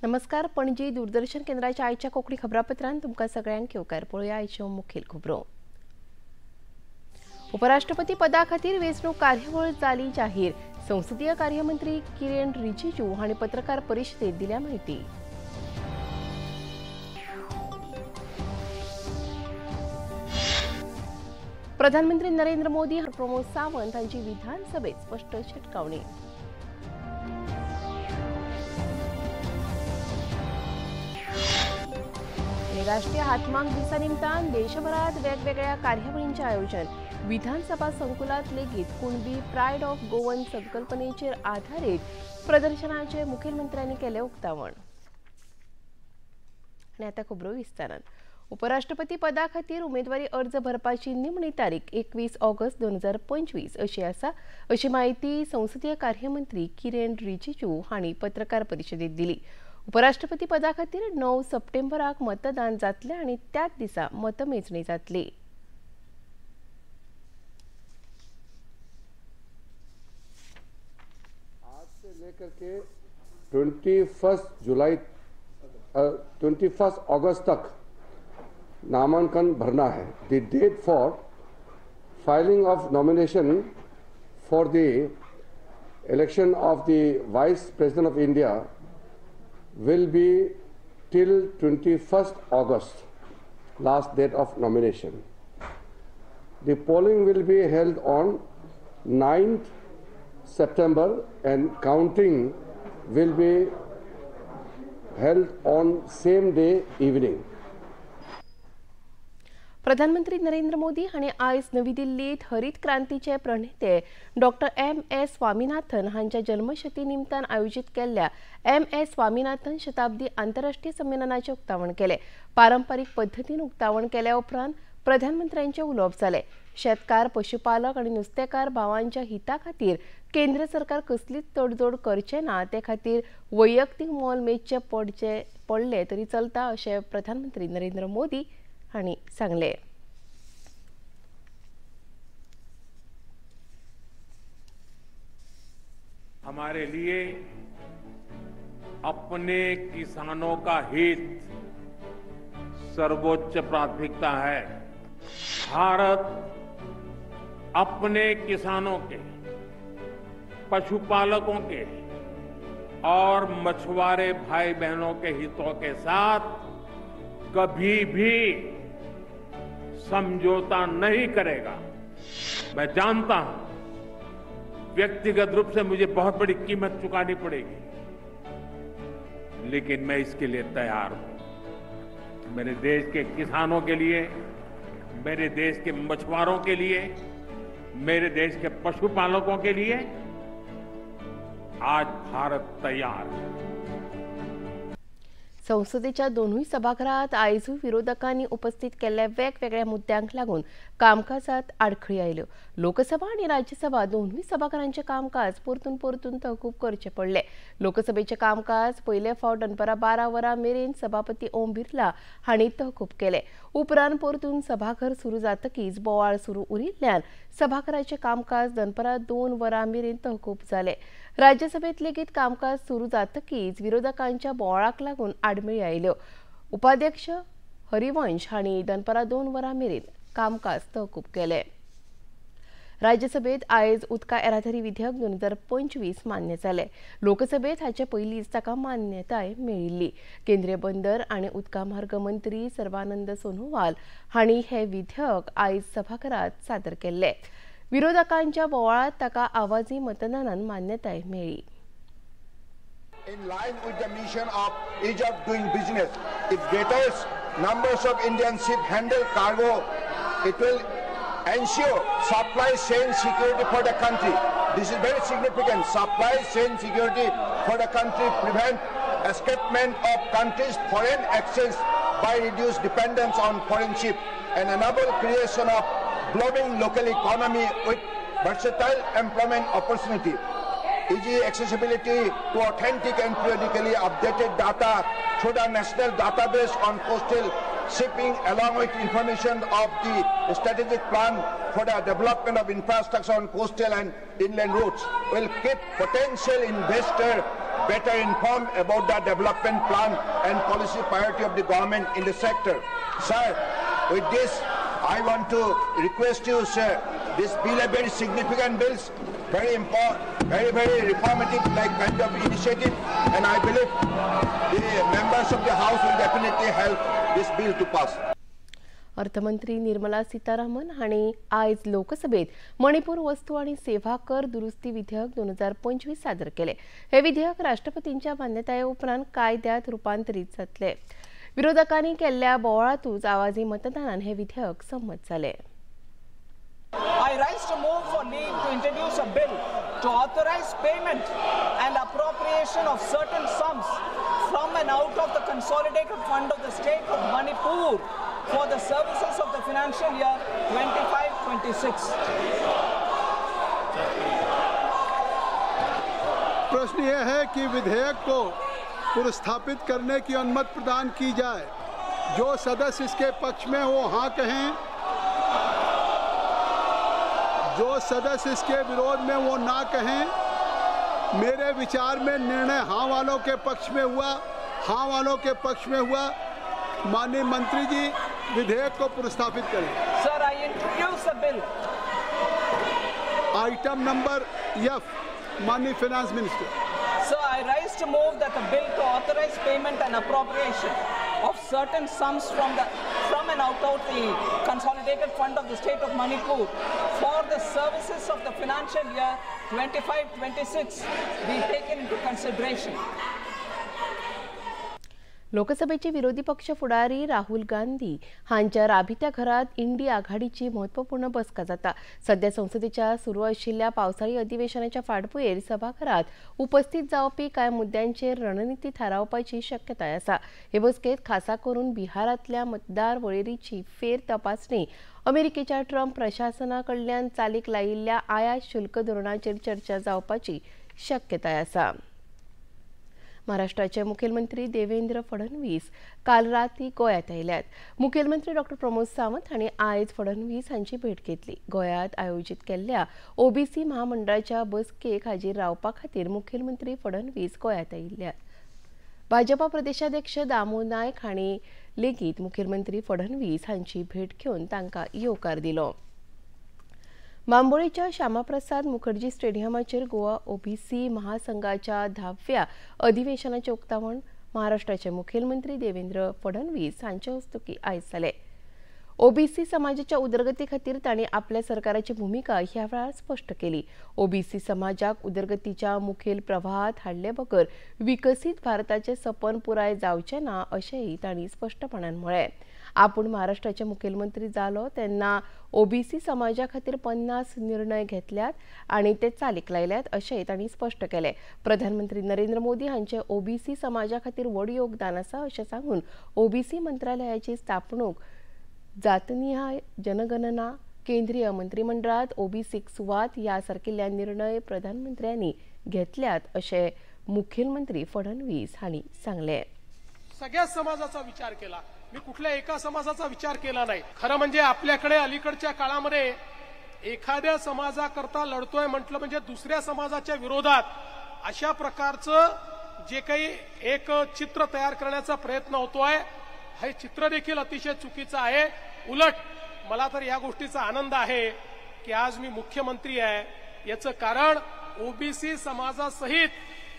नमस्कार, पणजी दूरदर्शन केंद्राच्या आयच्या कोंकणी खबरापत्रान तुमकां सगळ्यांक येवकार. पळोवया आयच्यो मुखेल खबरो. उपराष्ट्रपती पदा खातीर वेंचणूक कार्यावळ जाली जाहीर. संसदीय कार्यमंत्री किरेन रिजिजू हांणी पत्रकार परिशदेंत दिल्या म्हायती. प्रधानमंत्री नरेंद्र मोदी, प्रमोद सावंत हांची विधानसभेत स्पश्ट शिटकावणी. राष्ट्रीय हातमाग दिसा निमतान देशभरात वेगवेगळ्या कार्यावळींचें आयोजन. विधानसभा संकुलात लेगीत कुणबी प्रायड ऑफ गोवन संकल्पनेचेर आधारीत प्रदर्शनाचें मुखेलमंत्र्यांनी केलें उक्तावण. आनी आतां खबरो विस्तारान. उपराष्ट्रपती पदा खातीर उमेदवारी अर्ज भरपाची निमणी तारीख 21 ऑगस्ट 2025 अशी आसा, अशी म्हायती संसदीय कार्यमंत्री किरेन रिजिजू हांणी पत्रकार परिशदेंत दिली. उपराष्ट्रपती पदा खातीर 9 सप्टेंबराक मतदान जातलें आनी त्याच दिसा मतमेजणी जातली. आज से लेकर के 21 अगस्त तक नामांकन भरना है. The date for filing of nomination for the election of the vice president of India will be till 21st August, last date of nomination. The polling will be held on 9th September and counting will be held on same day evening. प्रधानमंत्री नरेंद्र मोदी हांणी आयज नवी दिल्लीत हरित क्रांतीचे प्रणेते doctor MS. Swaminathan हांच्या जन्मशती निमतान आयोजीत केल्ल्या एम.एस. स्वामीनाथन शताब्दी आंतरराष्ट्रीय संमेलनाचें उक्तावण केलें. पारंपारीक पद्दतीन उक्तावण केल्या उपरांत प्रधानमंत्र्यांचें उलोवप जालें. शेतकार, पशुपालक आनी नुस्तेकार भावांच्या हिता खातीर केंद्र सरकार कसलीच तडजोड करचें ना, ते खातीर वैयक्तीक मोल मेजचें पडलें तरी चलता, अशें प्रधानमंत्री नरेंद्र मोदी हांणी सांगलें. हमारे लिए अपने किसानों का हित सर्वोच्च प्राथमिकता है. भारत अपने किसानों के, पशुपालकों के और मछुआरे भाई बहनों के हितों के साथ कभी भी समझौता नहीं करेगा. मैं जानता हूं व्यक्तिगत रूप से मुझे बहुत बड़ी कीमत चुकानी पड़ेगी, लेकिन मैं इसके लिए तैयार हूं. मेरे देश के किसानों के लिए, मेरे देश के मछुआरों के लिए, मेरे देश के पशुपालकों के लिए आज भारत तैयार है. संसदेच्या दोनूय सभाघरात आयजूय विरोधकांनी उपस्थित केल्ल्या वेगवेगळ्या मुद्द्यांक लागून कामकाजात आडखळी आयल्यो. लोकसभा आनी राज्यसभा दोनूय सभाघरांचें कामकाज परतून परतून तहकूब करचें पडलें. लोकसभेचें कामकाज पयले फावट दनपारां 12 वरां मेरेन सभापती ओम बिर्ला हांणी तहकूब केलें. उपरांत परतून सभाघर सुरू जातकीच बोवाळ सुरू उरिल्ल्यान सभाघराचें कामकाज दनपारां 2 वरां मेरेन तहकूब जालें. राज्यसभेत लेगीत कामकाज सुरू जातकीच विरोधकांच्या बोवाळाक लागून आडमेळी आयल्यो. उपाध्यक्ष हरिवंश हांणी दनपारां 2 वरां मेरेन कामकाज तहकूब केलें. राज्यसभेत आयज उदका येरादारी विधेयक 2025 मान्य जालें. लोकसभेत हाचे पयलींच ताका मान्यताय मेळिल्ली. केंद्रीय बंदर आनी उदका मार्ग मंत्री सर्बानंद सोनोवाल हांणी हे विधेयक आयज सभाघरात सादर केल्लें. विरोधकांच्या बोवाळांत ताका आवाजी मतदानान मान्यताय मेळ्ळी. In line with the mission of ease of doing business, if greater numbers of Indian ships handle cargo, it will ensure supply chain security for the country. This is very significant. Supply chain security for the country prevent escapement of country's foreign exchange by reduced dependence on foreign ship and enable creation of blooming local economy with versatile employment opportunity. Easy accessibility to authentic and periodically updated data through the national database on coastal shipping, along with information of the strategic plan for the development of infrastructure on coastal and inland routes, will keep potential investor better informed about the development plan and policy priority of the government in the sector. Sir, with this, I want to request you, sir, this bill a very significant bill, very important, very, very reformative like kind of initiative, and I believe the members of the House will definitely help this bill to pass. अर्थमंत्री निर्मला सीतारामन हांणी आयज लोकसभेत मणिपूर वस्तू आनी सेवा कर दुरुस्ती विधेयक 2025 सादर केले. हे विधेयक राष्ट्रपतींच्या मान्यताये उपरांत कायद्यात रुपांतरीत जातले. विरोधकांनी केल्ल्या बोवाळांतूच आवाजी मतदानान हे विधेयक संमत जाले. I rise to move for leave to introduce a bill to authorize payment and appropriation of certain sums from and out of the Consolidated Fund of the State of Manipur for the services of the financial year 25-26. प्रश्न यह है कि विधेयक को पुनर्स्थापित करने की अनुमति प्रदान की जाए. जो सदस्य इसके पक्ष में हो हाँ कहें, जो सदस्य इसके विरोध में वो ना कहें. मेरे विचार में निर्णय हाँ वालों के पक्ष में हुआ, हाँ वालों के पक्ष में हुआ. माननीय मंत्री जी विधेयक को पुनर्स्थापित करें. Sir, I introduce the bill. Item number F, माननीय finance minister. Sir, I rise to move that the bill to authorize payment and appropriation of certain sums from and out of the Consolidated Fund of the State of Manipur for the services of the financial year 25-26 be taken into consideration. लोकसभेचे विरोधी पक्ष फुडारी राहुल गांधी हांच्या राबित्या घरात इंडी आघाडीची महत्वपूर्ण बसका जाता. सध्या संसदेच्या सुरू आशिल्ल्या पावसाळी अधिवेशनाच्या फाटभुंयेर सभाघरात उपस्थित जावपी कांय मुद्द्यांचेर रणनिती थारावपाची शक्यताय आसा. हे बसकेत खासा करून बिहारांतल्या मतदार वळेरीची फेर तपासणी, अमेरिकेच्या ट्रम्प प्रशासना कडल्यान चालीक लायिल्ल्या आयात शुल्क धोरणाचेर चर्चा जावपाची शक्यताय आसा. महाराष्ट्राचे मुखेलमंत्री देवेंद्र फडणवीस काल राती गोव्यात आयल्यात. मुखेलमंत्री डॉक्टर प्रमोद सावंत हांणी आयज फडणवीस हांची भेट घेतली. गोव्यात आयोजीत केल्ल्या ओबीसी महामंडळाच्या बसकेक हाजीर रावपा खातीर मुखेलमंत्री फडणवीस गोव्यात आयिल्ल्यात. भाजपा प्रदेशाध्यक्ष दामू नायक हांणी लेगीत मुखेलमंत्री फडणवीस हांची भेट घेवन तांकां येवकार दिलो. बांबोळीच्या श्यामाप्रसाद मुखर्जी स्टेडियमाचेर गोवा ओबीसी महासंघाच्या 10व्या अधिवेशनाचे उक्तावण महाराष्ट्राचे मुखेलमंत्री देवेंद्र फडणवीस हांचे हस्तुकीं आयज जालें. ओबीसी समाजाच्या उदरगती खातीर तांणी आपल्या सरकाराची भुमिका ह्या वेळार स्पश्ट केली. ओबीसी समाजाक उदरगतीच्या मुखेल प्रवाहात हाडले बगर विकसीत भारताचें सपन पुराय जावचें ना अशेंय तांणी स्पश्टपणान म्हळें. आपूण महाराष्ट्राचे मुखेलमंत्री जालो तेन्ना ओबीसी समाजा खातीर 50 निर्णय घेतल्यात आनी ते चालीक लायल्यात अशेंय तांणी स्पश्ट केलें. प्रधानमंत्री नरेंद्र मोदी हांचे ओबीसी समाजा खातीर व्हड योगदान आसा अशें सांगून ओबीसी मंत्रालयाची स्थापणूक, जातनिहाय जनगणना, केंद्रीय मंत्रिमंडळात ओबीसीक सुवात ह्या सारकिल्ल्या निर्णय प्रधानमंत्र्यांनी घेतल्यात अशें मुखेलमंत्री फडणवीस हांणी सांगलें. सगळ्या समाजाचा विचार केला, मी कुठल्या एका समाजाचा विचार केला नाही. खरं म्हणजे आपल्याकडे अलीकडच्या काळामध्ये एखाद्या समाजाकरता लढतोय म्हटलं म्हणजे दुसऱ्या समाजाच्या विरोधात अशा प्रकारचं जे काही एक चित्र तयार करण्याचा प्रयत्न होतोय, हे चित्र देखील अतिशय चुकीचं आहे. उलट मला तर या गोष्टीचा आनंद आहे की आज मी मुख्यमंत्री आहे, याचं कारण ओबीसी समाजासहित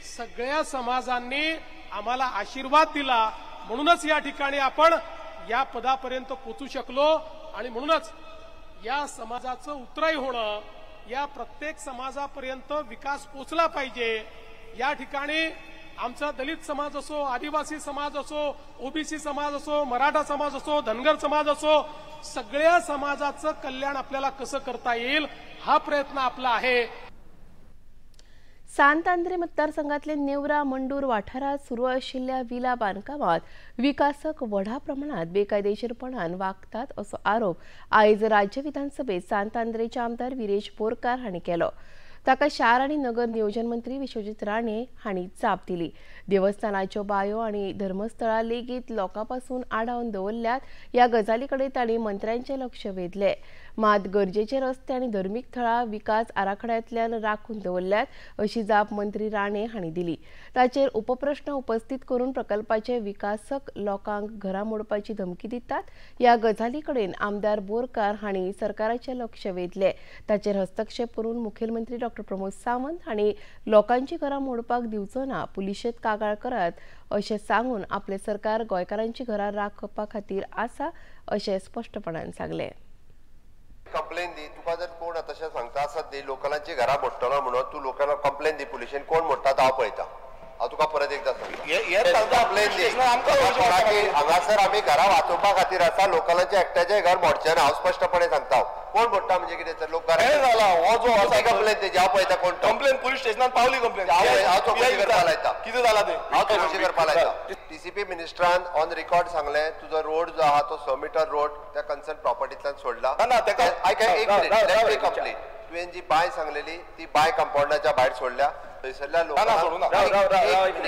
सगळ्या समाजांनी आम्हाला आशीर्वाद दिला, म्हणूनच या ठिकाणी आपण या पदापर्यंत पोचू शकलो आणि म्हणूनच या समाजाचं उतराई होणं, या प्रत्येक समाजापर्यंत विकास पोचला पाहिजे। या ठिकाणी आमचा दलित समाज असो, आदिवासी समाज असो, ओबीसी समाज असो, मराठा समाज असो, धनगर समाज असो, सगळ्या समाजाचं कल्याण आपल्याला कसं करता येईल हा प्रयत्न आपला आहे। सांत आंद्रे मतदारसंघातले नेवरा मंडूर वाठारात सुरू आशिल्ल्या विला बांदकामात विकासक व्हडा प्रमाणात बेकायदेशीरपणान वागतात असो आरोप आयज राज्य विधानसभेत सांत आंद्रेचे आमदार विरेश बोरकार हांणी केलो। ताका शार आनी नगर नियोजन मंत्री विश्वजीत राणे हांणी जाप दिली। देवस्थानाच्यो बायो आनी धर्मस्थळां लेगीत लोकां पासून आडावन दवरल्यात ह्या गजाली कडेन तांणी मंत्र्यांचें लक्ष वेधलें। मात गरजेचे रस्ते आनी धर्मीक थळां विकास आराखड्यांतल्यान राखून दवरल्यात अशी जाप मंत्री राणे हांणी दिली। ताचेर उपप्रश्न उपस्थित करून प्रकल्पाचे विकासक लोकांक घरां मोडपाची धमकी दितात ह्या गजाली कडेन आमदार बोरकार हांणी सरकाराचें लक्ष वेधलें। ताचेर हस्तक्षेप करून मुखेलमंत्री डॉ प्रमोद सावंत हांणी लोकांची घरां मोडपाक दिवचो ना, पुलिशेंत कागाळ करात अशें सांगून आपलें सरकार गोंयकारांची घरां राखपा खातीर आसा अशें स्पश्टपणान सांगलें। कंप्लेन दी, तुका जर कोण तशें सांगता आसत न्ही लोकांची घरां मोडटलो म्हणून तूं लोकांना कंप्लेन दी, पुलिशेन कोण मोडटा तो हांव पळयता। हांव तुका परत एकदां सांगता, कंप्लेन दी हांगासर आमी घरां वाचोवपा खातीर आसा, लोकांचे एकट्याचें घर मोडचें ना, हांव स्पश्टपणे सांगता। कोण मोडटा म्हणजे कितें तर लोक घरां कंप्लेन दी, हांव पळयता कोण कंप्लेन पुलीस स्टेशनात पावली कंप्लेन, हांव चौकशी करपा लायता, कितें जालां तें हांव चौकशी करपा लायता। टीसीपी मिनिस्टरान ऑन रिकॉर्ड सांगलें तुजो रोड जो आहा तो 100 मिटर रोड त्या कन्सर्न प्रॉपर्टींतल्यान सोडला। आयक एक मिनिट, कंप्लीट। तुवें जी बांय सांगलेली ती बांय कंपाउंडाच्या भायर सोडल्या, थंयसरल्या लोकांक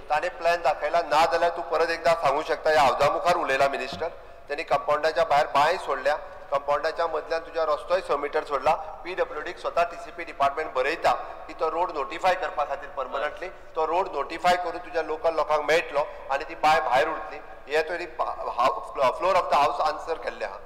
ताणें प्लॅन दाखयला, ना जाल्यार तूं परत एकदां सांगू शकता। ह्या हावजा मुखार उलयला मिनिस्टर, त्यांनी कंपाउंडाच्या भायर बांय सोडल्या, कंपाउंडाच्या मदल्यान तुज्या रस्तोय 100 मिटर सोडला। पीडब्ल्यूडीक स्वता टीसीपी डिपार्टमेंट बरयता की तो रोड नोटिफाय करपा खातीर परमनंटली, तो रोड नोटिफाय करून तुज्या लोकल लोकांक मेळटलो आनी ती बांय भायर उरतली। हे तरी floor of the house answer केल्लें आहा।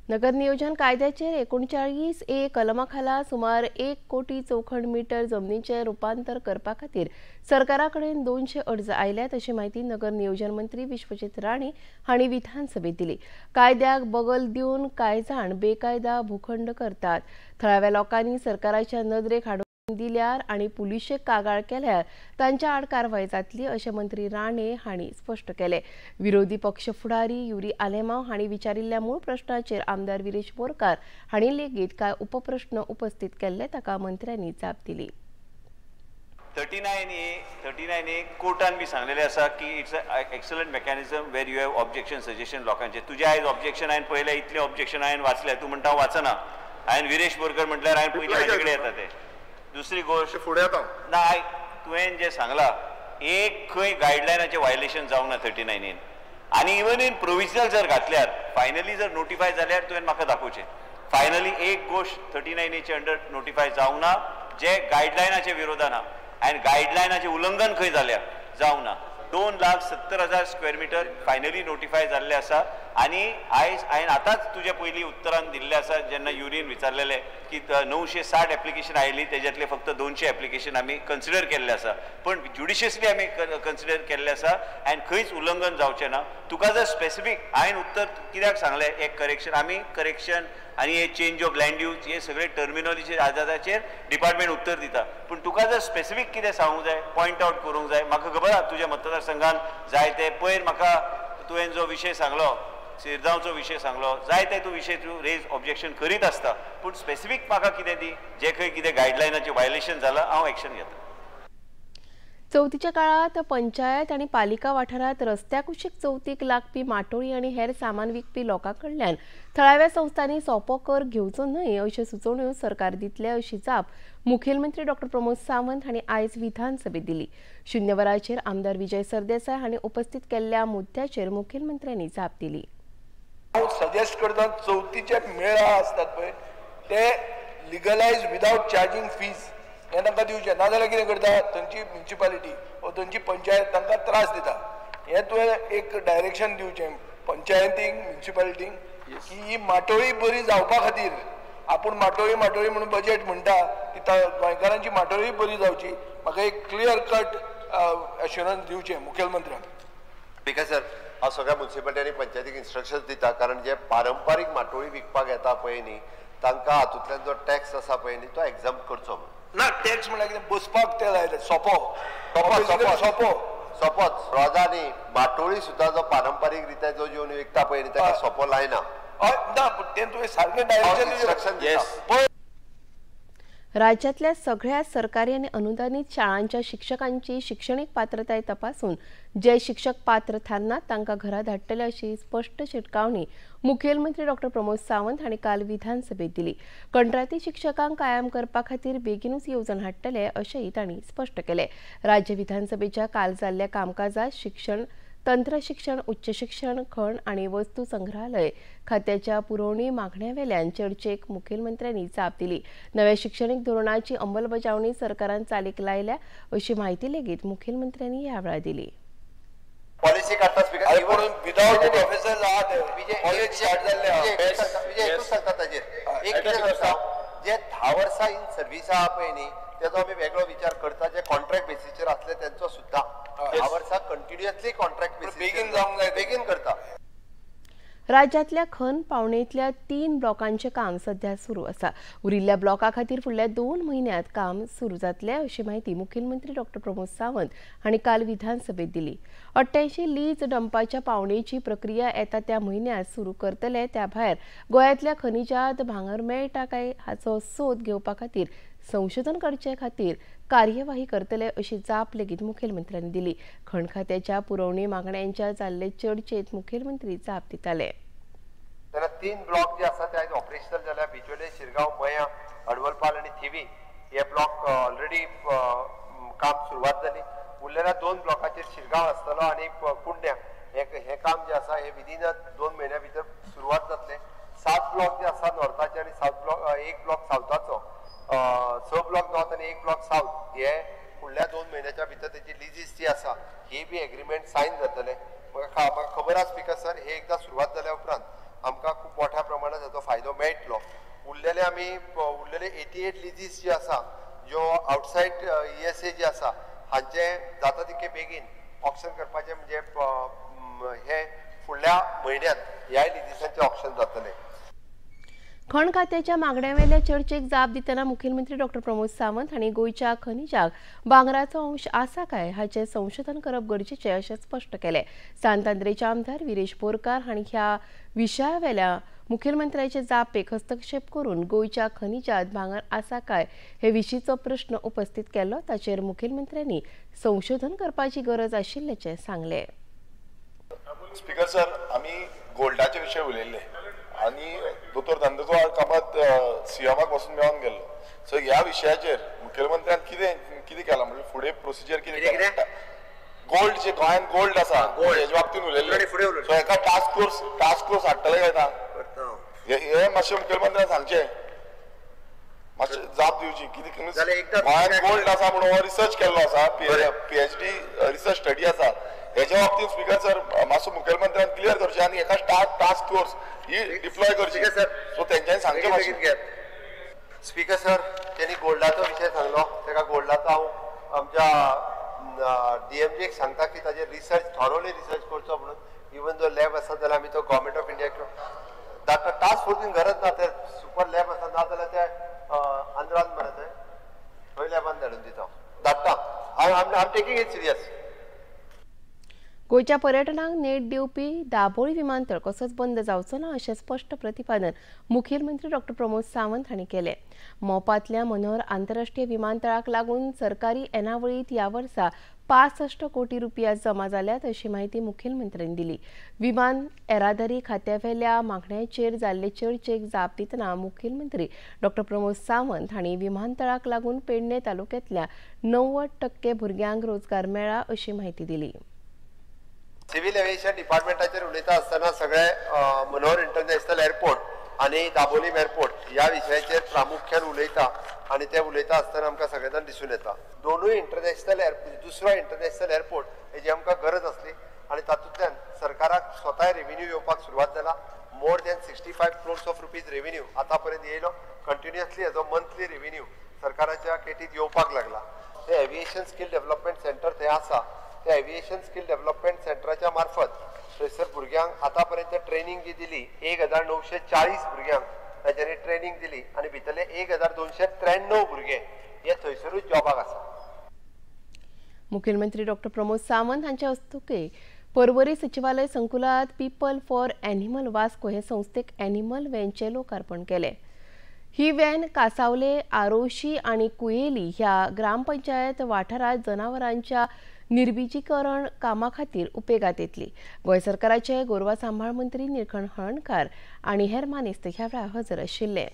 नगर नियोजन कायद्याचेर 39A कलमा खाला सुमार 1 कोटी चौखण मीटर जमनीचें रुपांतर करपा खातीर सरकारा कडेन 200 अर्ज आयल्यात अशी म्हायती नगर नियोजन मंत्री विश्वजीत राणे हांणी विधानसभेत दिली। कायद्याक बगल दिवन कांय जाण बेकायदा भूखंड करतात। थळाव्या लोकांनी सरकाराच्या नदरेक हाडून दिल्यार आनी पुलिशेक कागाळ केल्यार तांच्या आड कारवाय जातली अशें मंत्री राणे हांणी स्पश्ट केलें। विरोधी पक्ष फुडारी युरी आलेमाव हांणी विचारिल्ल्या मूळ प्रश्नाचेर आमदार विरेश बोरकार हांणी लेगीत कांय उपप्रश्न उपस्थित केल्ले, ताका मंत्र्यांनी जाप दिली। 39A कोर्टान बी सांगलेलें आसा की it's a excellent mechanism where you have objection suggestion लोकांचे। तुजें आयज ऑब्जेक्शन हांवें पळयलें, इतलें ऑब्जेक्शन हांवें वाचलें, तूं म्हणटा हांव वाचना। हांवें विरेश बोरकर म्हटल्यार हांवें पयलीं म्हाजे कडेन येता तें। दुसरी गोष्ट फुडें येता ना, तुवें जें सांगलां एक खंय गायडलायनाचें वायलेशन जावंक ना 39A। आनी इवन इन प्रोविजनल जर घातल्यार फायनली जर नोटिफाय जाल्यार तुवें म्हाका दाखोवचें। फायनली एक गोष्ट 39A under notify जावंक ना जे गायडलायनाचे विरोधान आहा आनी गायडलायनाचें उल्लंघन खंय जाल्या जावंक ना। 2,70,000 स्क्वेअर मिटर फायनली नोटिफाय जाल्ले आसा आनी आयज हांवें आतांच तुज्या पयलीं उत्तरान दिल्लें आसा जेन्ना युरीन विचारलेलें की 960 एप्लिकेशन आयली तेज्यातले फक्त 200 एप्लिकेशन आमी कन्सिडर केल्ले आसा, पण ज्युडिशियसली आमी कन्सिडर केल्ले आसा आनी खंयच उल्लंघन जावचें ना। तुका जर स्पेसिफीक हांवें उत्तर कित्याक सांगलें, एक करेक्शन आमी करेक्शन आनी हे चेंज ऑफ लँड यूज हे सगळे टर्मिनॉलॉजी आदाराचेर डिपार्टमेंट उत्तर दिता, पूण तुका जर स्पेसिफीक कितें सांगूंक जाय, पॉयंट आवट करूंक जाय, म्हाका खबर आहा तुज्या मतदारसंघान जाय ते पयर म्हाका तुवें जो विशय सांगलो सिरगांवचो विशय सांगलो, जाय ते तूं विशय तूं रेज ऑब्जेक्शन करीत आसता, पूण स्पेसिफीक म्हाका कितें दी जे खंय कितें गायडलायनाचें वायलेशन जालां हांव एक्शन घेता। चवथीच्या काळात पंचायत आनी पालिका वाठारात रस्त्या कुशीक चवथीक लागपी माटोळी आनी हेर सामान विकपी लोकां कडल्यान थळाव्या संस्थांनी सोपो कर घेवचो न्हय अश्यो सुचोवण्यो सरकार दितले अशी जाप मुखेलमंत्री डॉ प्रमोद सावंत हांणी आयज विधानसभेत दिली। शून्य वराचेर आमदार विजय सरदेसाय हांणी उपस्थित केल्ल्या मुद्द्याचेर मुखेलमंत्र्यांनी जाप दिली। हांव सजेस्ट करता चवथीचे मेळा आसतात पळय ते लिगलायज विदावट चार्जींग फीज हें तांकां दिवचें, नाजाल्यार कितें करता थंयची म्युनिसिपालिटी वा थंयची पंचायत तांकां त्रास दिता। हें तुवें एक डायरेक्शन दिवचें पंचायतींक म्युनिसिपालिटींक की ही माटोळी बरी जावपा खातीर आपूण माटोळी माटोळी म्हणून बजेट म्हणटा ती गोंयकारांची माटोळी बरी जावची, म्हाका एक क्लियर कट एश्युरन्स दिवचें मुखेलमंत्र्यान. स्पीकर सर, हांव सगळ्या म्युनिसिपालिटी आनी पंचायतीक इन्स्ट्रक्शन्स दिता, कारण जे पारंपारीक माटोळी विकपाक येता पळय न्ही तांकां हातूंतल्यान जो टॅक्स आसा पळय न्ही तो एग्जाम करचो. ना टॅक्स म्हणल्यार कितें, बसपाक ते लायले सोपो सोपो सोपो सोपोच रोजा न्ही, माटोळी सुद्दां जो पारंपारीक रित्या जो येवन विकता पळय न्ही ताका सोपो लायना. ना तें तुवें सारकें डायरेक्शन इन्स्ट्रक्शन दिता. राज्यातल्या सगळ्या सरकारी आणि अनुदानित शाळांच्या शिक्षकांची शिक्षणीक पात्रताय तपासून जे शिक्षक पात्र थारनात तांकां घरा धाडटले अशी स्पष्ट शिटकावणी मुखेलमंत्री डॉक्टर प्रमोद सावंत हांणी काल विधानसभेत दिली. कंत्राटी शिक्षकांक कायम करपा खातीर बेगीनूच येवजण हाडटले अशेंय तांणी स्पष्ट केलें. राज्य विधानसभेच्या काल जाल्ल्या कामकाजात शिक्षण, तंत्रशिक्षण, उच्च शिक्षण, खण आणि वस्तू संग्रहालय खात्याच्या पुरवणी मागण्यावेल्यान चर्चेक मुखेलमंत्र्यांनी जाप दिली. नव्या शिक्षणीक धोरणाची अंमलबजावणी सरकारान चालीक लायल्या अशी माहिती लेगीत मुखेलमंत्र्यांनी ह्या वेळार दिली. पॉलिसी काडटा स्पीकर, विदाउट प्रोफेसर सांगता ताजेर एक कितें जे 10 वर्सां इन सर्वीस आहा पळय न्ही तेजो आमी वेगळो विचार करता. जे कॉन्ट्रॅक्ट बेसीचेर आसले तेंचो सुद्दां 10 वर्सां कंटिन्युअसली कॉन्ट्रॅक्ट बेसीस बेगीन जावंक जाय, बेगीन करता. राज्यांतल्या खण पावणेंतल्या 3 ब्लॉकांचें काम सध्या सुरू आसा. उरिल्ल्या ब्लॉका खातीर फुडल्या 2 म्हयन्यांत काम सुरू जातलें अशी माहिती मुखेलमंत्री डॉक्टर प्रमोद सावंत हांणी काल विधानसभेत दिली. 88 लीज डंपाच्या पावणेची प्रक्रिया येता त्या म्हयन्यांत सुरू करतले. त्या भायर गोंयांतल्या खनिजांत भांगर मेळटा काय हाचो सोद घेवपा खातीर संशोधन करचे खातीर कार्यवाही करतले अशी जाप लेगीत मुखेलमंत्र्यांनी दिली. खण खात्याच्या पुरवणी मागण्यांच्या जाल्ले चर्चेत मुखेलमंत्री जाप दिताले. तेन्ना 3 ब्लॉक जे आसा ते आयज ऑपरेशनल जाल्या. बिचोले, शिरगांव, मया, अडवलपाल आनी थिवी हे ब्लॉक ऑलरेडी काम सुरवात जाली. उरलेल्या 2 ब्लॉकाचेर शिरगांव आसतलो आनी कुंड्या हे काम जे आसा हे विदीन 2 म्हयन्या भितर सुरवात जातले. 7 ब्लॉक जे आसा नॉर्थाचे आनी 7 ब्लॉक, 1 ब्लॉक सावथाचो, 6 ब्लॉक नॉर्थ आनी 1 ब्लॉक सावथ हे फुडल्या 2 म्हयन्याच्या भितर तेची लिजीस जी आसा ही बी एग्रीमेंट सायन जातले. म्हाका खबर आसा स्पीकर सर, हे एकदां सुरवात जाल्या उपरांत आमकां खूब मोठ्या प्रमाणात ताचो फायदो मेळटलो. उरलेले आमी उरलेले 88 लिजीस जी आसा ज्यो आउटसायड ESA जी आसा हांचे जाता तितके बेगीन ऑक्शन करपाचें, म्हणजे हे फुडल्या म्हयन्यांत ह्याय लिजीसांचें ऑक्शन जातलें. खण खात्याच्या मागण्यावेल्या चर्चेक जाप दितना मुखेलमंत्री डॉक्टर प्रमोद सावंत हांणी गोंयच्या खनिजाक भांगराचो अंश आसा काय हाचें संशोधन करप गरजेचें अशें स्पष्ट केलें. सांत आंद्रेचे आमदार विरेश बोरकार हांणी ह्या विशयावेल्या मुखेलमंत्र्याचे जापेक हस्तक्षेप करून गोंयच्या खनिजात भांगर आसा काय हे विशींचो प्रश्न उपस्थित केलो. ताचेर मुखेलमंत्र्यांनी संशोधन करपाची गरज आशिल्ल्याचें सांगलें. स्पीकर सर, आमी गोल्डाचे विशय उलयल्ले आनी दोतोर नंदकुमार कामत सीएमाक वचून मेळोन गेल्लो. सो ह्या विशयाचेर मुखेलमंत्र्यान कितें कितें केलां, म्हणजे फुडें प्रोसिजर कितें केलां? गोल्ड जे गोंयांत गोल्ड आसा हेजे बाबतीन उलयल्ले, सो हेका टास्क फोर्स हाडटले काय ना हे मातशें मुखेलमंत्र्यान सांगचें, मातशें जाप दिवची. कितें गोंयांत गोल्ड आसा म्हणून हो रिसर्च केल्लो आसा, PhD research study आसा, हेच्या बाबतीत स्पीकर सर मातसो मुखेलमंत्र्यान क्लियर करचें आनी एका टास्क फोर्स ही डिप्लॉय करची. सो तेंच्यांनी सांगचें मातशें. स्पीकर सर, त्यांनी गोल्डाचो विशय सांगलो, ताका गोल्डाचो हांव आमच्या DMG सांगता की ताजेर रिसर्च, थॉरोली रिसर्च करचो म्हणून. इवन जो लॅब आसा जाल्यार आमी तो गव्हर्मेंट ऑफ इंडियाक धाडटा. टास्क फोर्सीन गरज ना, ते सुपर लॅब आसा, ना जाल्यार ते आंध्रान मरे ते थंय लॅबान धाडून दिता, धाडटा. I am taking it serious. गोंयच्या पर्यटनाक नेट दिवपी दाबोळी विमानतळ कसोच बंद जावचो ना अशें स्पश्ट प्रतिपादन मुखेलमंत्री डॉक्टर प्रमोद सावंत हांणी केलें. मोपांतल्या मनोहर आंतरराष्ट्रीय विमानतळाक लागून सरकारी येणावळींत ह्या वर्सा 65 कोटी रुपया जमा जाल्यात अशी माहिती मुखेलमंत्र्यांनी दिली. विमान येरादारी खात्यावेल्या मागण्याचेर जाल्ले चर्चेक जाप दितना मुखेलमंत्री डॉक्टर प्रमोद सावंत हांणी विमानतळाक लागून पेडणे तालुक्यांतल्या 90% भुरग्यांक रोजगार मेळ्ळा अशी माहिती दिली. सिव्हिल एव्हिएशन डिपार्टमेंटाचेर उलयता आसतना सगळे मनोहर इंटरनॅशनल एअरपोर्ट आनी दाबोलीम एअरपोर्ट ह्या विशयाचेर प्रामुख्यान उलयता आनी ते उलयता आसतना आमकां सगळे जाण दिसून येता. दोनूय इंटरनॅशनल एअरपोर्ट, दुसरो इंटरनॅशनल एअरपोर्ट हेजी आमकां गरज आसली आनी तातूंतल्यान सरकाराक स्वताय रेव्हेन्यू येवपाक सुरवात जाला. More than 65 crores of rupees revenue आतापर्यंत येयलो. कंटिन्युअसली हेजो मंथली रेव्हेन्यू सरकाराच्या केटीत येवपाक लागला. ते एव्हिएशन स्कील डेव्हलपमेंट सेंटर थंय आसा. त्या एव्हिएशन स्कील डेव्हलपमेंट सेंटराच्या मार्फत थंयसर भुरग्यांक आतापर्यंत ट्रेनिंग जी दिली 1940 भुरग्यांक तांच्यांनी ट्रेनिंग दिली आनी भितरले 1293 भुरगे हे थंयसरूच जॉबाक आसा. मुखेलमंत्री डॉक्टर प्रमोद सावंत हांच्या हस्तुकीं पर्वरी सचिवालय संकुलात पीपल फॉर एनिमल वास्को हे संस्थेक एनिमल व्हॅनचें लोकार्पण केलें. ही व्हॅन कासावले, आरोशी आनी कुयेली ह्या ग्रामपंचायत वाठारांत जनावरांच्या निर्बिजीकरण कामा खातीर उपेगात येतली. गोंय सरकाराचे गोरवां सांबाळ मंत्री निळकंठ हळर्णकार आनी हेर मानेस्त ह्या वेळार हजर आशिल्ले.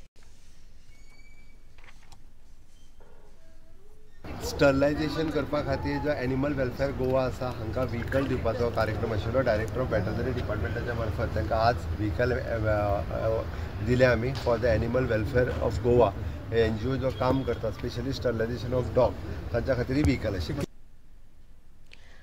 स्टरलायझेशन करपा खातीर जो एनिमल वेलफेअर गोवा आसा हांकां व्हिकल दिवपाचो कार्यक्रम आशिल्लो. डायरेक्टर ऑफ वेटरनरी डिपार्टमेंटाच्या मार्फत तांकां आज व्हिकल दिले आमी for the animal welfare of Goa. हे एनजीओ जो काम करता स्पेशली स्टरलायझेशन ऑफ डॉग तांच्या खातीर व्हिकल आशिल्लें.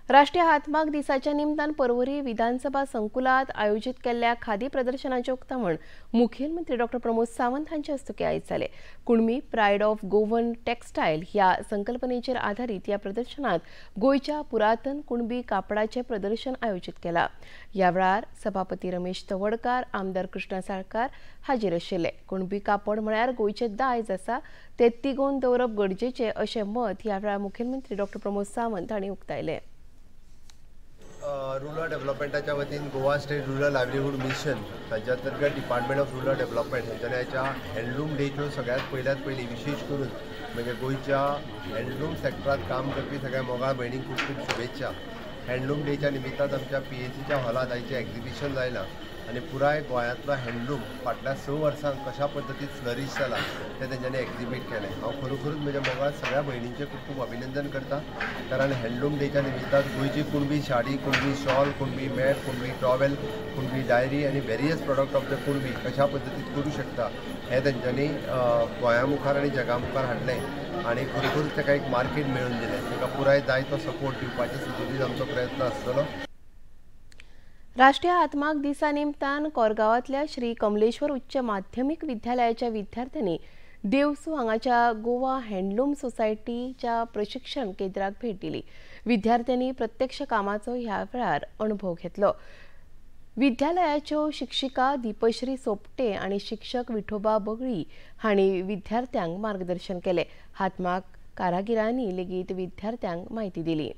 राष्ट्रीय हातमाग दिसाच्या निमतान पर्वरी विधानसभा संकुलात आयोजित केल्ल्या खादी प्रदर्शनाचे उक्तावण मुखेलमंत्री डॉक्टर प्रमोद सावंत हांचे हस्तुकीं आयज जालें. Kunbi pride of Goan textile ह्या संकल्पनेचेर आधारीत ह्या प्रदर्शनात गोंयच्या पुरातन कुणबी कापडाचें प्रदर्शन आयोजित केलां. ह्या वेळार सभापती रमेश तवडकार, आमदार कृष्णा साळकार हाजीर आशिल्ले. कुणबी कापड म्हळ्यार गोंयचें दायज आसा, तें तिगोवन दवरप गरजेचें अशें मत ह्या वेळार मुखेलमंत्री डॉक्टर प्रमोद सावंत हांणी उक्तायलें. रुरल डेव्हलपमेंटाच्या वतीन Goa state rural livelihood mission तांच्या अंतर्गत डिपार्टमेंट ऑफ रुरल डेव्हलपमेंट हेंच्यांनी आयच्या हँडलूम डेच्यो सगळ्यात पयल्यात पयली विशेष करून म्हणजे गोंयच्या हँडलूम सेक्टरांत काम करपी सगळ्या मोगाळ भयणींक खूब खूब शुभेच्छा. हँडलूम डेच्या निमित्तान आमच्या पीएसीच्या हॉलांत आयचें एक्झिबिशन जायलां आनी पुराय गोंयांतलो हँडलूम फाटल्या 6 वर्सांक कशा पद्दतीन फ्लरीश जाला तें तेंच्यांनी एक्झिबीट केलें. हांव खरोखरूच म्हज्या मोगाळ सगळ्या भयणींचें खूब खूब अभिनंदन करता, कारण हँडलूम डेच्या निमित्तान गोंयची Kunbi sari, Kunbi shawl, Kunbi mat, Kunbi towel, Kunbi diary आनी various product of the Kunbi कशा पद्दतीन करूं शकता हें तेंच्यांनी गोंया मुखार आनी जगा मुखार हाडलें आनी खरोखरूच ताका एक मार्केट मेळून दिलें. ताका पुराय जाय तो सपोर्ट दिवपाचो सुचोवपी आमचो प्रयत्न आसतलो. राष्ट्रीय हातमाग दिसा निमतान कोरगांवांतल्या श्री कमलेश्वर उच्च माध्यमीक विद्यालयाच्या विद्यार्थ्यांनी देवसू हांगाच्या गोवा हँडलूम सोसायटीच्या प्रशिक्षण केंद्राक भेट दिली. विद्यार्थ्यांनी प्रत्यक्ष कामाचो ह्या वेळार अणभव घेतलो. विद्यालयाच्यो शिक्षिका दीपश्री सोपटे आनी शिक्षक विठोबा बगळी हांणी विद्यार्थ्यांक मार्गदर्शन केलें. हातमाग कारागिरांनी लेगीत विद्यार्थ्यांक म्हायती दिली.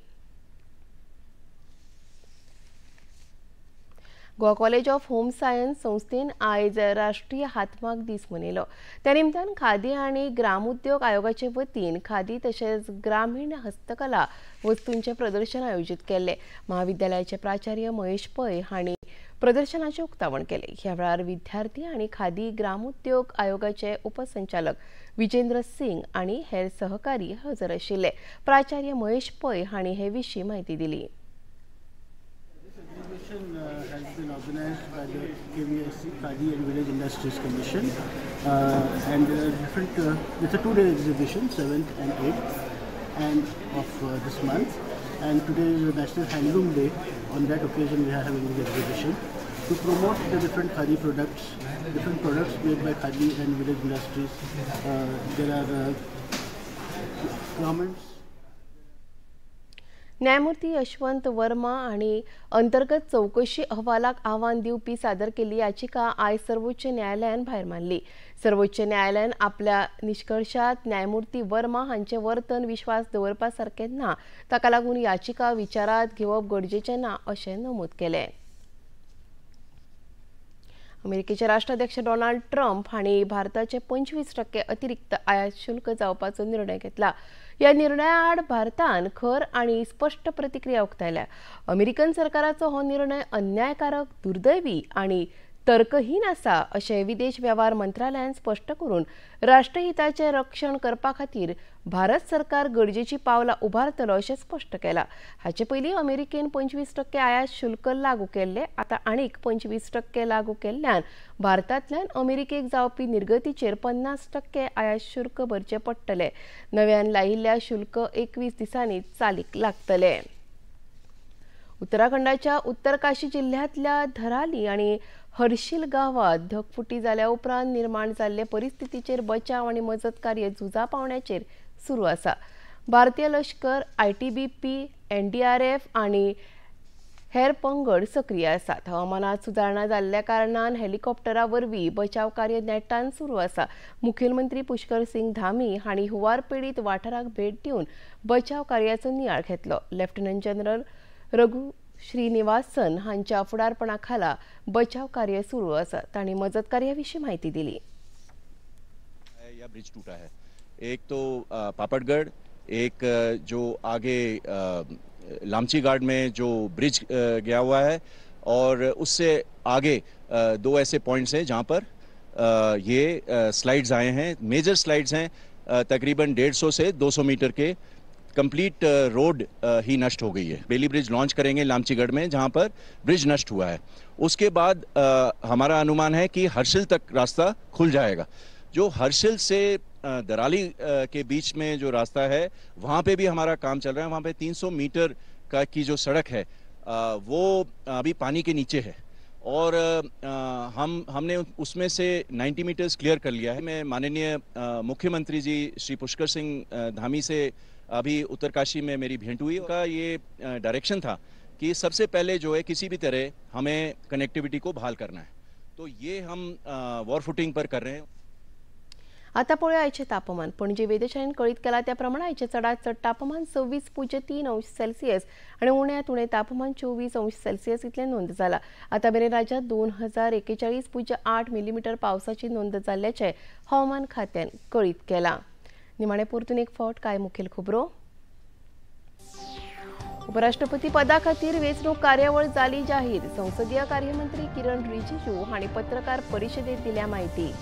Goa college of home science संस्थेन आयज राष्ट्रीय हातमाग दीस मनयलो. त्या निमतान खादी आनी ग्रामोद्योग आयोगाचे वतीन खादी तशेंच ग्रामीण हस्तकला वस्तूंचें प्रदर्शन आयोजीत केल्लें. महाविद्यालयाचे प्राचार्य महेश पै हांणी प्रदर्शनाचें उक्तावण केलें. ह्या वेळार विद्यार्थी आनी खादी ग्रामोद्योग आयोगाचे उपसंचालक विजेंद्र सिंग आनी हेर सहकारी हजर आशिल्ले. प्राचार्य महेश पै हांणी हे विशीं म्हायती दिली. Exhibition has been organized by the KVIC, Khadi and Village Industries Commission, and there are different. It's a 2-day exhibition, 7th and 8th, and of this month. And today is the National Handloom Day. On that occasion, we are having this exhibition to promote the different Khadi products, different products made by Khadi and Village Industries. There are garments. न्यायमूर्ती यशवंत वर्मा आनी अंतर्गत चौकशी अहवालाक आव्हान दिवपी सादर केल्ली याचिका आयज सर्वोच्च न्यायालयान भायर मारली. सर्वोच्च न्यायालयान आपल्या निश्कर्शात न्यायमूर्ती वर्मा हांचे वर्तन विश्वास दवरपा सारकें ना, ताका लागून याचिका विचारात घेवप गरजेचें ना अशें नमूद केलें. अमेरिकेचे राष्ट्राध्यक्ष डोनाल्ड ट्रम्प हांणी भारताचे 25% अतिरिक्त आयात शुल्क जावपाचो निर्णय घेतला. ह्या निर्णया आड भारतान खर आनी स्पश्ट प्रतिक्रिया उक्तायल्या. अमेरिकन सरकाराचो हो निर्णय अन्यायकारक, दुर्दैवी आनी तर्कहीन आसा अशें विदेश वेव्हार मंत्रालयान स्पश्ट करून राष्ट्रहिताचें रक्षण करपा खातीर भारत सरकार गरजेची पावलां उबारतलो अशें स्पश्ट केलां. हाचे पयलीं अमेरिकेन 25% आयात शुल्क लागू केल्लें. आतां आनीक 25% लागू केल्ल्यान भारतांतल्यान अमेरिकेक जावपी निर्गतीचेर 50% आयात शुल्क भरचें पडटलें. नव्यान लायिल्ल्या शुल्क 21 दिसांनी चालीक लागतलें. उत्तराखंडाच्या उत्तरकाशी जिल्ह्यांतल्या धराली आनी हर्शील गांवांत धगफुटी जाल्या उपरांत निर्माण जाल्ले परिस्थितीचेर बचाव आनी मजत कार्य झुजा पावण्याचेर सुरू आसा. भारतीय लश्कर, ITBP, NDRF आनी हेर पंगड सक्रीय आसात. हवामानात सुदारणा जाल्ल्या कारणान हेलिकॉप्टरा वरवीं बचाव कार्य नेटान सुरू आसा. मुखेलमंत्री पुष्कर सिंग धामी हांणी हुंवार पिडीत वाठाराक भेट दिवन बचाव कार्याचो नियाळ घेतलो. लेफ्टनंट जनरल रघु श्रीनिवासन हांच्या फुडारपणा खाला बचाव कार्य सुरू आसा. तांणी मजत कार्या विशीं माहिती दिली. या ब्रिज टूटा है, एक तो पापड़गढ़, एक जो आगे लामची गार्ड में जो ब्रिज गया हुआ है, और उससे आगे दो ऐसे पॉइंट्स हैं जहां पर ये स्लाइड्स आए हैं. मेजर स्लाइड्स हैं, तकरीबन 150 से 200 मीटर के कंप्लीट रोड ही नष्ट हो गई है. बेली ब्रिज लॉन्च करेंगे लामचीगढ़ में जहां पर ब्रिज नष्ट हुआ है. उसके बाद हमारा अनुमान है कि हर्षिल तक रास्ता खुल जाएगा. जो हर्षिल से दराली के बीच में जो रास्ता है वहाँ पे भी हमारा काम चल रहा है. वहाँ पे 300 मीटर का की जो सड़क है वो अभी पानी के नीचे है और हमने उसमें से 90 मीटर्स क्लियर कर लिया है. मैं माननीय मुख्यमंत्री जी श्री पुष्कर सिंह धामी से अभी उत्तरकाशी में मेरी भेंट हुई. उनका ये डायरेक्शन था कि सबसे पहले जो है किसी भी तरह हमें कनेक्टिविटी को बहाल करना है, तो ये हम वॉर फुटिंग पर कर रहे हैं. आता पळोवया आयचें तापमान. पणजे वेधशाळेन कळीत केला त्या प्रमाण आयचें चडांत चड तापमान 26.3 अंश सेल्सियस आनी उण्यांत उणें तापमान 24 अंश सेल्सियस इतलें नोंद जाला. आतां मेरेन राज्यांत 2041.8 मिलीमीटर पावसाची नोंद जाल्ल्याचें हवामान खात्यान कळीत केलां. निमाणें परतून एक फावट कांय मुखेल खबरो. उपराष्ट्रपती पदा खातीर वेंचणूक कार्यावळ जाली जाहीर. संसदीय कार्यमंत्री किरण रिजिजू हांणी पत्रकार परिशदेंत दिल्या म्हायती.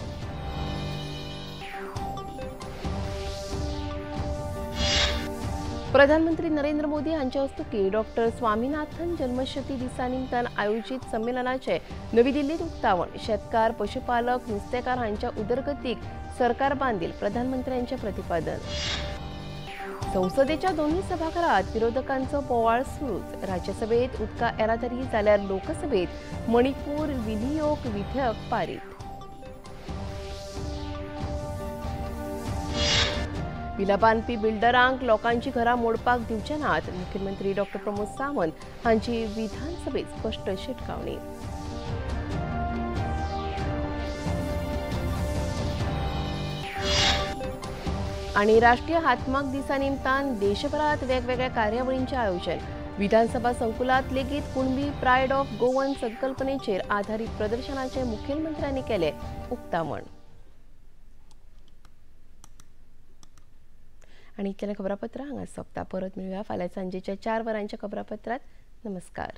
प्रधानमंत्री नरेंद्र मोदी हांच्या हस्तुकीं डॉक्टर स्वामीनाथन जन्मशती दिसा निमतान आयोजित संमेलनाचे नवी दिल्लीत उक्तावण. शेतकार, पशुपालक, नुस्तेकार हांच्या उदरगतीक सरकार बांदील, प्रधानमंत्र्यांचे प्रतिपादन. संसदेच्या दोन्ही सभाघरात विरोधकांचो बोवाळ सुरूच. राज्यसभेत उदका येरादारी जाल्यार लोकसभेत मणिपूर विनियोग विधेयक पारीत. विला बांदपी बिल्डरांक लोकांची घरां मोडपाक दिवचे नात, मुख्यमंत्री डॉक्टर प्रमोद सावंत हांची विधानसभेत स्पश्ट शिटकावणी. आनी राष्ट्रीय हातमाग दिसा निमतान देशभरात वेगवेगळ्या कार्यावळींचें आयोजन. विधानसभा संकुलात लेगीत कुणबी प्रायड ऑफ गोवन संकल्पनेचेर आधारीत प्रदर्शनाचें मुखेलमंत्र्यांनी केलें उक्तावण. आनी इतलें खबरापत्र हांगा सोंपता. परत मेळुया फाल्यां सांजेच्या 4 वरांच्या खबरापत्रांत. नमस्कार.